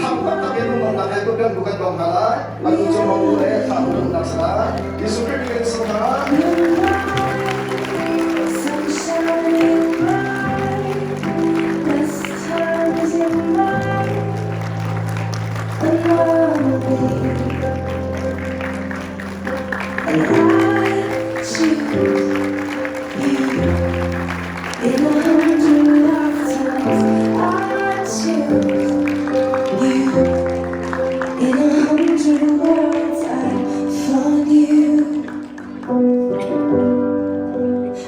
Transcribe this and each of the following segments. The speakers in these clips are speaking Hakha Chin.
Thang taktak in lungdongnak he kutbeng bu kan dong hna lai. Atu cu mong le thla bu si lai. Jesuh Khrih min in sung hna. And I choose you in 100 lifetimes. I choose you in 100 worlds. I found you,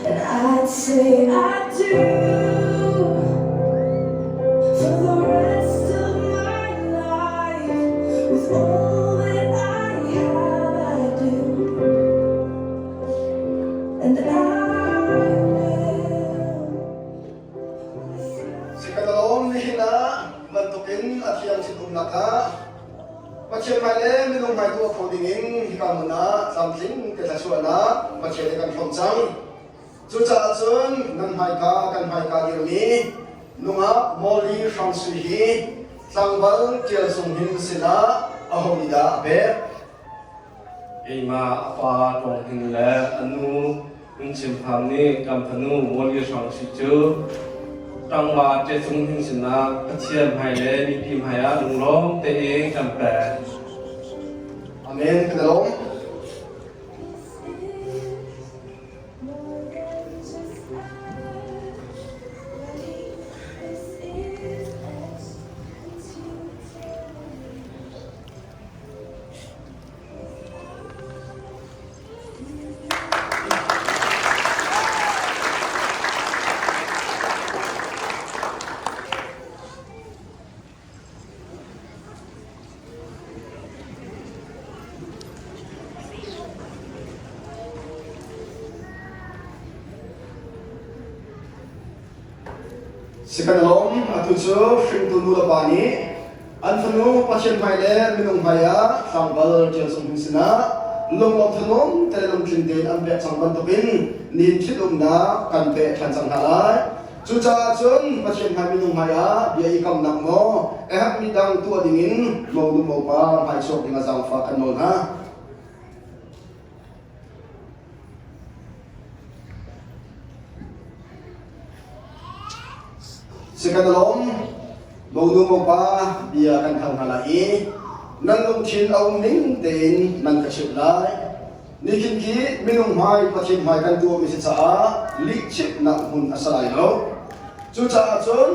and I'd say I do for the rest of my life. With all that I have, I do, and I will. Sikanalawm nihin ah bantukin a thiang thinumnak ah Pathian hmai le minung hmai tuah kho dingin hika hmun ah tlamtling te thluachuahnak Pathian nih kan hrawmh cang. Cucaah cun nan hmaika kan hmaika dirmi nungak Molly Hrang Sui hi tlangval Tial Sung Hnin sinah aho nih dah a pek? Keimah a pa Tawng Hnin le a nu Ngun Cim Pham nih kan fanu Molly Hrang Sui cu tlangval Ṭe Cung Hnin sinah Pathian hmai le mipi hmai ah lunglawm tein kan pek. Amen. Kan i lawm. More than just writing. This is etched into eternity. Si kan lawm, atu cu hringtu nu le pa nih an fanu Pathian hmai le minung hmai ah tlangval ṭial sung hmun sinah lunglawm thanuam te le lungtling tein an pek cang bantukin nin ṭhitumnak kan peh ṭhan cang hna lai. Cucaah cun Pathian hmai minung hmaiah bia i kamnak maw a herhmi dang tuah dingin monu mopa hmaichuak ding a zaangfah kan nawl hna. Sikanalawm, monu mopa bia kan hal hna lai i nan lungthin a um ning tein nan ka chimh lai. Nihin khi minung hmai Pathian hmai kan tuahmi si caah lihchimhnak hmun a si lai lo. Cucaah cun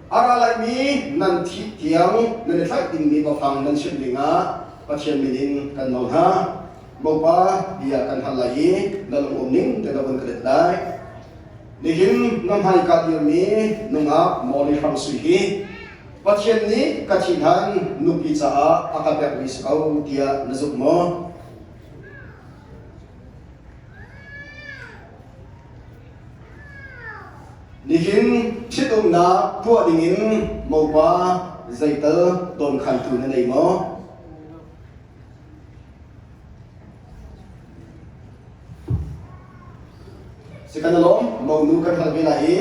a ra laimi nan thih tiang nan i tlaih dingmi bafang nan chimh dingah Pathian min in kan nawl hna. Mopa bia kan hal lai i na lung um ning te na vun ka let lai. Nihin na hmaika dirmi nungak Molly Hrang Sui hi Pathian nih ka thih hlan nupi caah a ka pekmi si ko tiah na zumh maw? Nihin ṭhitumnak tuah dingin mopa zeital dawnkhantu na nei maw? Si kan lawm, monu kan hal ve lai i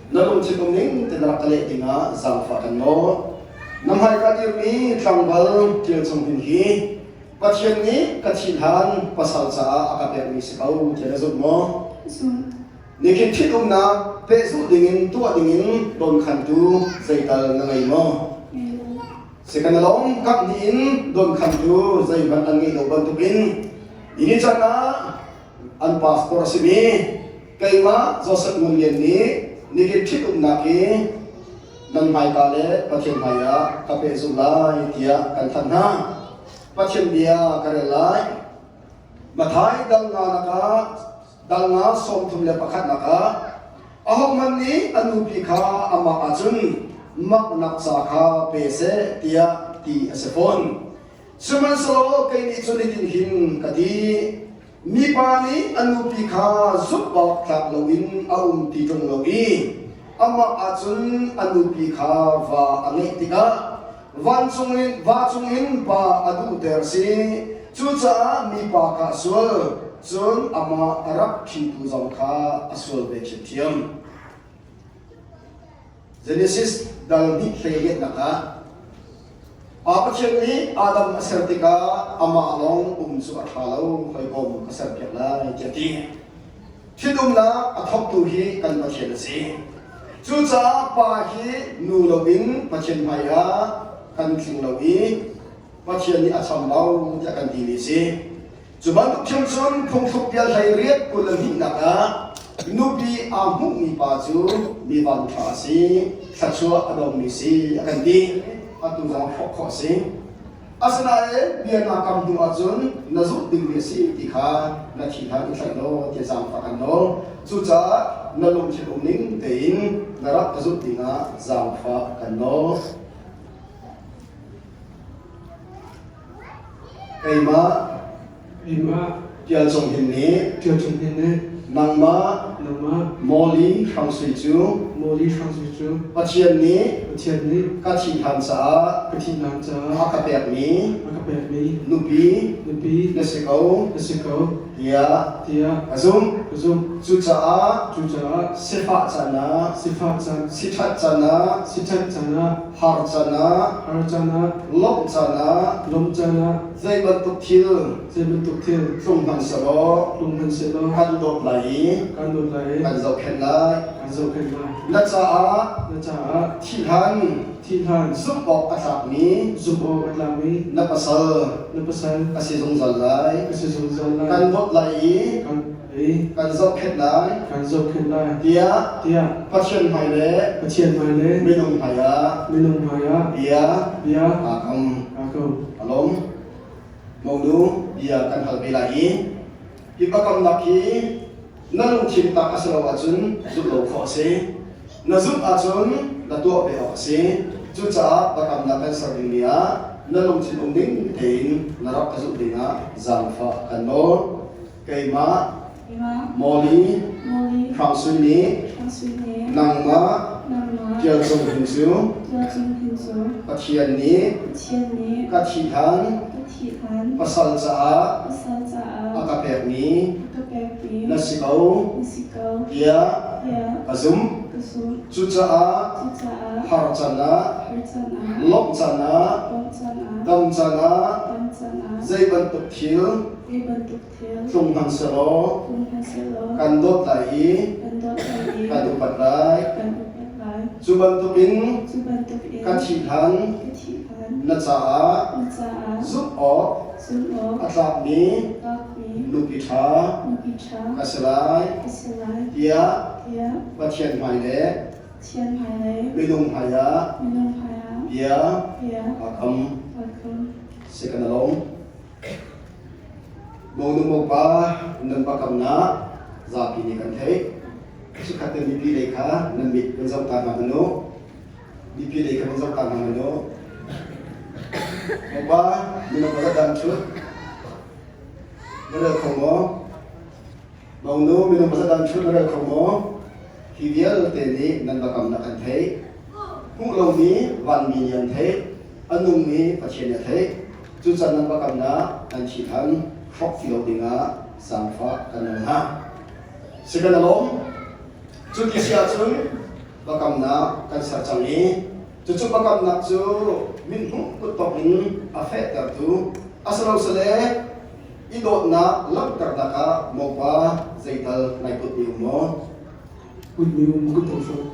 na lungthin um ning te na rak ka leh dingah zaangfah kan nawl. Na hmaika dirmi tlangval Ṭial Cung Hnin hi Pathian nih ka thih hlan pasal caah a ka pekmi si ko tiah na zumh maw? Zumh. Nihin ṭhitumnak pehzulh dingin tuah dingin dawnkhantu zeital na ngei maw? Ngei lo. Sikanalong kap nih in dawnkhantu zeihmanh an ngeih lo bantukin ini can ah an pastor a simi keimah Joseph Ngun Lian nih nihin ṭhitumnak hi nan hmaika le Pathian hmaiah ka pehzulh lai tiah kan thanh hna. Pathian bia ka rel lai. Mathai dal nga nakah dal nga 31 nak ah ahohmanh nih a nupi kha amah ahcun maknak ca kha pe seh tiah ti a si fawn. Sihmanhsehlaw kei nih cun hitin hin ka ti, mipa nih a nupi kha zumh awk tlak loin a um ti ṭung lo i amah ahcun a nupi kha va a ngeih tikah Vancung in va cungin pa a duhter si. Cucaah mipa kha a sual, cun amah a rak ṭhitu zong kha a sual ve ṭhiamṭhiam. Genesis dal hnih 18 ah. Pa Pathian nih Adam a ser tikah amah lawng um cu a ṭha lo, hawikom ka serpiak lai tiah a ti. Ṭhitumnak a thawktu hi kan Pathian a si. Cucaah pa hi nu loin Pathian hmaiah kan tling lo i Pathian nih a chambau tiah kan timi a si. Cu bantuk thil cun phungthluk bia hlei riat 22nak ah nupi aa hmuhmi pa cu mi vanṭha a si, thluachuah a dongmi si a kan ti. Atu zong hrawh khawh a si. Asinain bia naa kam hnu ahcun na zulh dingmi a si ti kha na thi hlan i thlaih law tiah zaangfah kan nawl. Cucaah na lungthin um ning tein na rak ka zulh dingah zaangfah kan nawl. Keimah Keimah Tial Cung Hnin nih Tial Cung Hnin nih nangmah nangmah Mawli Hrang Sui cu Mawli Hrang Sui cu Pathian nih Pathian nih ka thih hlan caah ka thih hlan caah a ka pekmi a ka pekmi nupi nupi na si ko na si ko tiah tiah ka zumh. ka zumh. Cucaah Cucaah sifah can ah sifah can siṭhat can ah siṭhat can ah har can ah har can ah lawmh can ah lawmh can ah zei bantuk thil zei bantuk thil tlung hmanh sehlaw tlung hmanh sehlaw kan dawt lai i kan dawt lai i kan zohkhenh lai. kan zohkhenh lai. Na caah Na caah thih hlan thih hlan zumh awk a tlakmi zumh awk a tlakmi na pasal na pasal ka si zungzal lai. ka si zungzal lai. Kan dawt lai i kan i kan zohkhenh lai kan zohkhenh lai tiah tiah Pathian hmai le Pathian hmai le minung hmai ah minung hmai ah bia bia aa kam. aa kam. A lawm. Monu bia kan hal ve lai i hi biakamnak hi na lungthin tak a si lo ahcun zumh lo khawh a si. Na zumh ahcun na tuah ve awk a si. Cucaah biakamnak kan ser dingmi ah na lungthin um ding tein na rak ka zulh dingah zaangfah kan nawl. Keimah Keimah Mawli Mawli Hrang Sui nih Hrang Sui nih nangmah nangmah Tial Cung Hnin cu Tial Cung Hnin cu Pathian nih Pathian nih ka thih hlan ka thih hlan pasal caah pasal caah a ka pekmi a ka pekmi na si ko na si ko tiah tiah ka zumh. ka zumh. Cucaah Cucaah har can ah har can ah lawmh can ah lawmh can ah dam can ah dam can ah zei bantuk thil zei bantuk thil tlung hmanh sehlaw tlung hmanh sehlaw kan dawt lai i kan dawt lai i kan upat lai. kan upat lai. Cu bantukin Cu bantukin ka thih hlan ka thih hlan na caah na caah zumh awk zumh awk a tlakmi tlakmi nupi ṭha nupi ṭha ka si lai ka si lai tiah tiah Pathian hmai le Pathian hmai le minung hmai ah minung hmai ah bia bia aa kam. aa kam. Si kan along. Monu mopa nan biakamnak zapi nih kan theih. Chikkhat te mipi lei kha nan mit kan zoh ta hna hmanh u. Mipi lei kha kan zoh ta hna hmanh u. Mopa minung pakhat dan ṭhut. Na rel kho maw? Monu minung pakhat dan ṭhut na rel kho maw? Hi vialte nih nan biakamnak an theih. Hmuh lomi vanmi nih an theih. A nungmi Pathian nih a theih. Cucan nan biakamnak nan thih hlan hrawk ti lo dingah zaangfah kan nawl hna. Si kan alawm. Cuti si ahcun biakamnak kan ser cang i cucu biakamnak cu mithmuh kuttok in a fehtertu a si lo sile i dawtnak langhternak ah mopa zeital nai putmi um maw? Putmi um kut hrawk.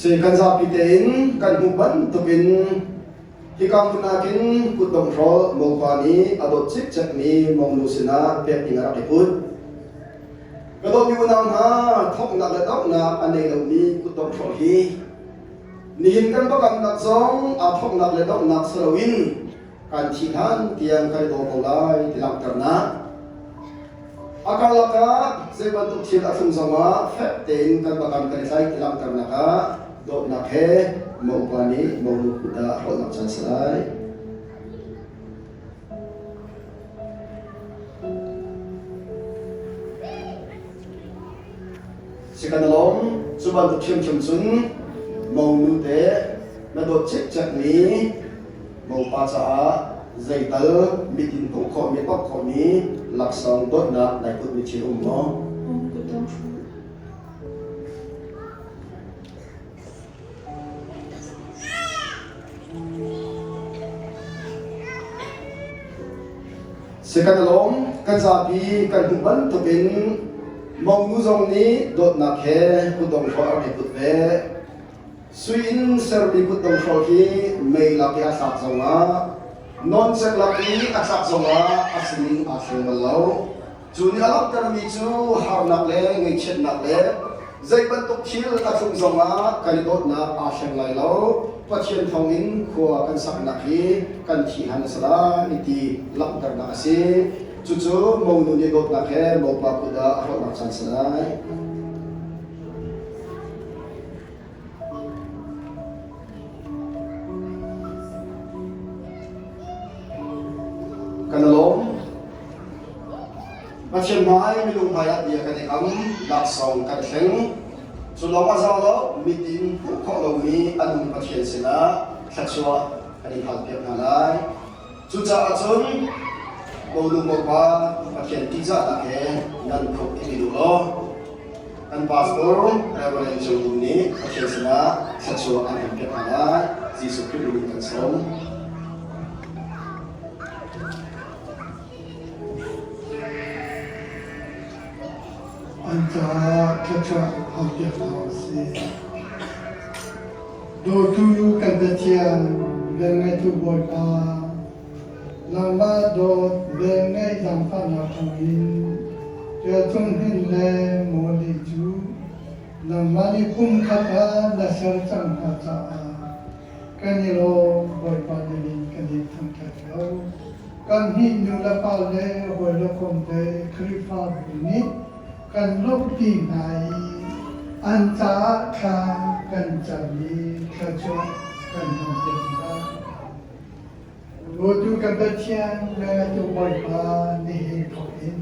Si kan zapi tein kan hmuh bantukin hika hmun ah khin kutdong hrawl mopa nih a dawt cikcekmi mongnu sinah pek ding a rak i put. Ka dawtmi unau hna, thawknak le donghnak a nei lomi kutdong hrawl hi Nihin kan biakamnak zong aa thawknak le donghnak si loin kan thih hlan tiang kan i daw ko lai ti langhternak. A karlak ah zei bantuk thil a thlung zongah fek tein kan biakam kan i tlaih ti langhternak ah dawtnak he mopa nih monu kut ah rawlnak caan si lai. Si kan lawm cu bantuk ṭhiamṭhiam cun monu te na dawt cikcekmi monu. Mopa caah zeital mit in hmuh khawhmi, pok khawhmi laksawng dawtnak nai putmi thil um maw? Um, kutdong hruh. Si kan lawm, kan zapi kan hmuh bantukin monu zong nih dawtnak he kutdong hrawh a rak i put ve. Sui in sermi kutdong hrawh hi mei lak i a thlak zongah, nawncek lak i a tlak zongah a sining aa thleng bal lo. Cu nih a langhtermi cu harnak le ngaihchiatnak le zei bantuk thil a tlung zongah kan i dawtnak aa thleng lai lo. Pathian thawngin khua kan saknak hi kan thih hlan a si lai ti langhternak a si. Cucu monu nih dawtnak he mopa kut ah a hrawhnak caan si lai. Kan i lawm. Pathian hmai minung hmai ah bia kan i kam, laksawng kan thleng. Cu lawng a za lo, mit in hmuh khawh lomi a nung Pathian sinah thluachuah kan in halpiak hna lai. Cucaah cun monu mopa Pathian ṭihzahnak he nan khuk i ti u law kan pastor Reverend Cung Dum nih Pathian sinah thluachuah an kan pek hna lai. Jesuh Khrih min in kan sawm. An caah thluachuah halpiak hna u sih. Dawtu kan Pathian, velngeitu Bawipa, nangmah dawt velngeih zaangfahnak thawngin Ṭialcung Hnin le Mawli cu nangmah nih pumkhat ah na ser cang hna caah kan i lawm. Bawipa na min kan in thangṭhat ko. Kan hnih nu le pa le hawi le kom le Khrihfabu nih kan lawmhpi hna i an caah thla kan cam i thluachuah kan hal piak hna. Dawtu kan Pathian le tu Bawipa nihin thawk in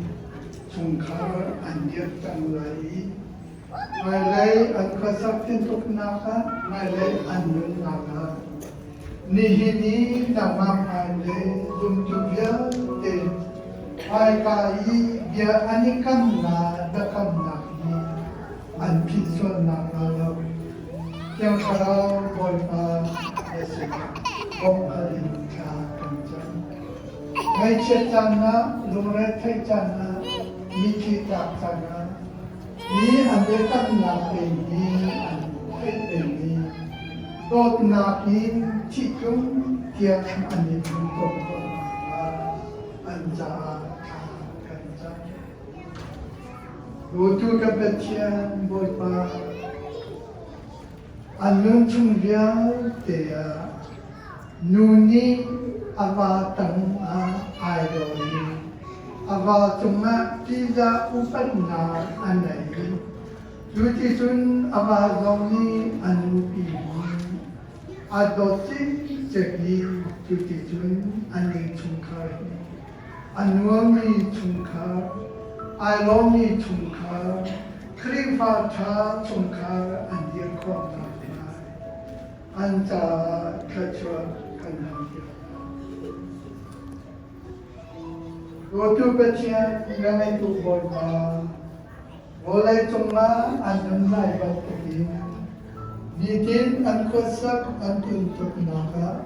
chungkhar an dirh cang lai i hmailei an khuasak tintuknak ah hmailei an nunnak ah Nihin i nangmah hmai le zumtu vialte hmaika i bia an i kamnak biakamnak hi an philh sual nakhnga lo Thiang Thlarau Bawipa na sinah bawmh hal in thla kan cam. Ngaihchiat caan ah, lungretheih caan ah, mithi tlak caan ah, hi an biakamnak te hi an theih pengmi Dawtnak in thihtlung tiang an i funtom tawn nakhnga an caah thla kan cam. Dawtu kan Pathian Bawipa, an nun chung vialte ah nu nih a va tang ah ai dor i a va cungah ṭihzah upatnak a nei i Cuticun a va zong nih a nupi hi a dawt cikcek i cuticun an innchungkhar hi a nuammi chungkhar, ai lawmmi chungkhar, Khrihfa ṭha chungkhar an dir khawh nakhnga an caah thluachuah kan hal piak hna. Dawtu Pathian, na ngeitu Bawipa, Vawleicung ah an nun lai bantukin nitin an khuasak an tuntuknak ah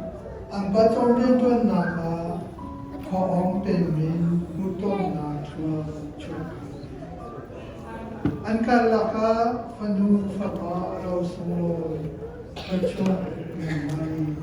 an pacaw rianṭuannak ah khuaawng penmin hmuhtonnak thlua chuah. An karlak ah fanu fapa ro sunglawi thluachuah ngai.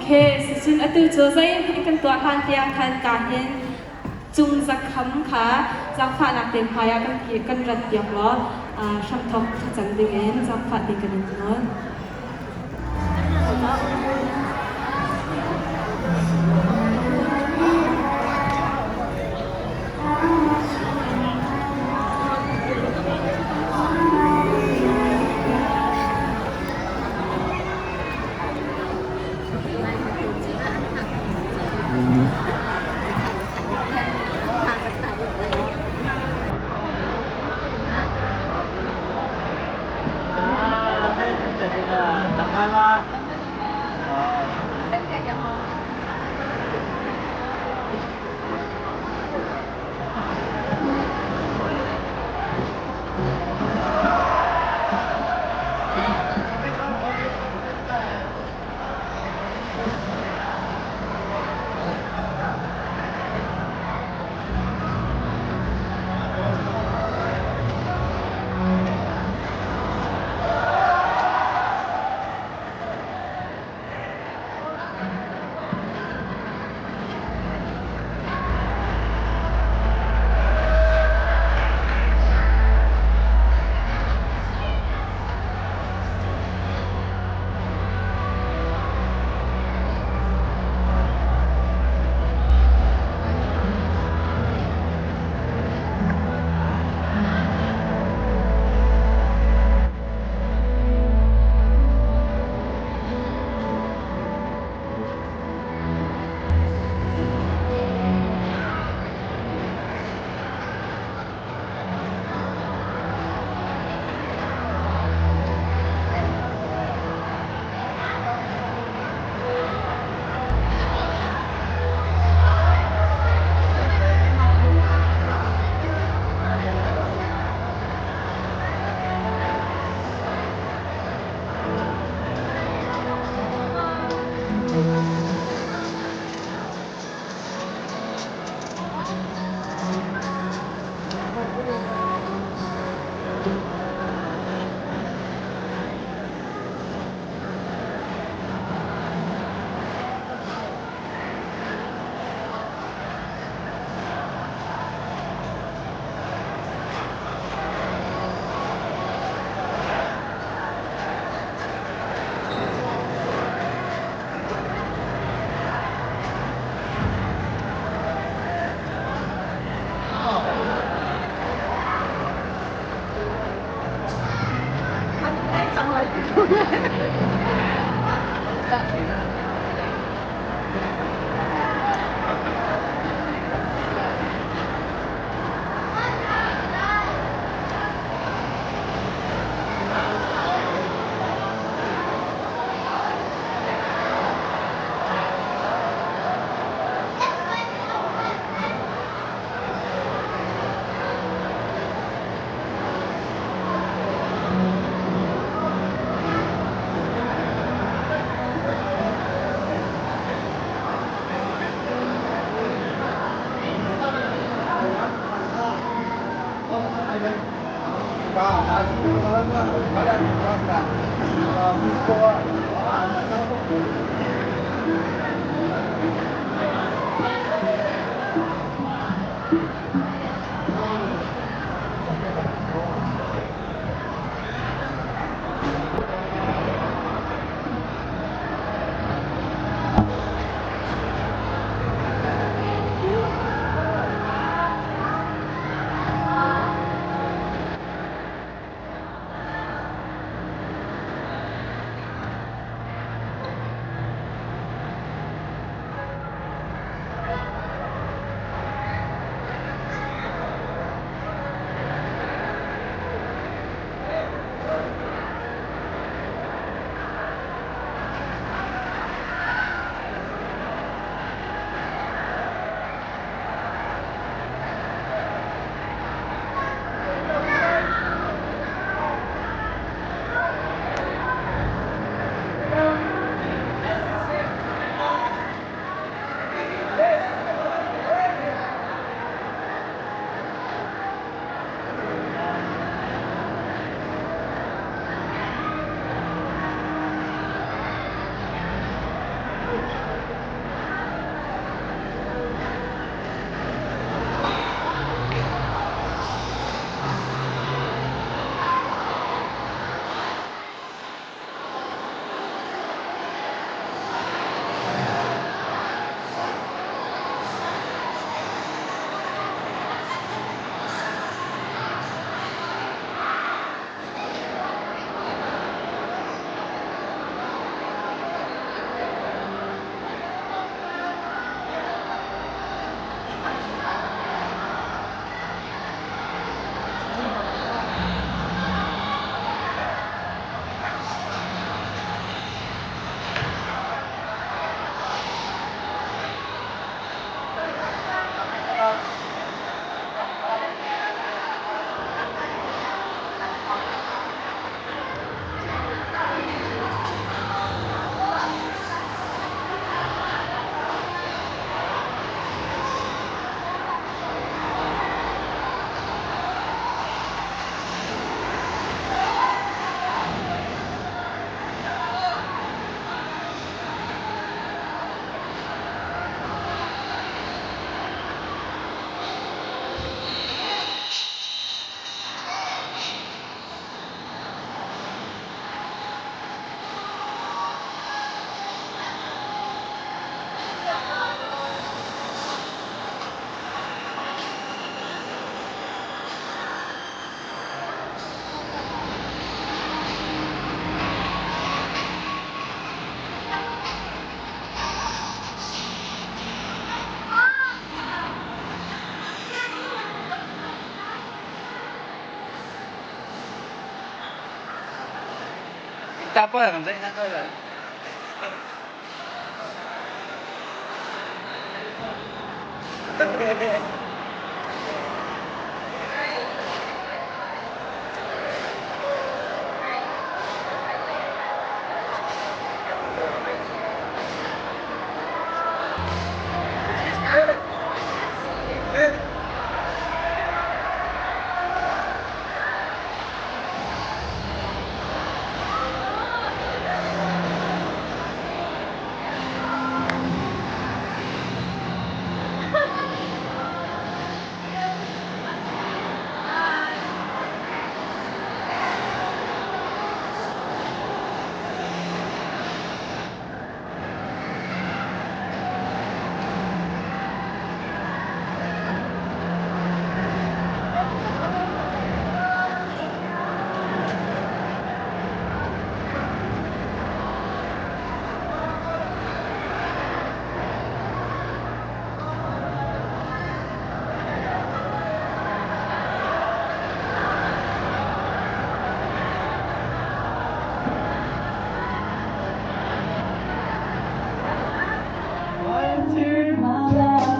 Okay, cun atu cu zeihmanh kan tuah hlan tiang khan ka hin Cung Zakham kha zaangfahnak te hmai ah kan rat piak law hramthawk thlacam dingin zaangfah te kan in nawl.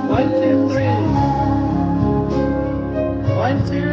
One, two, three. One, two.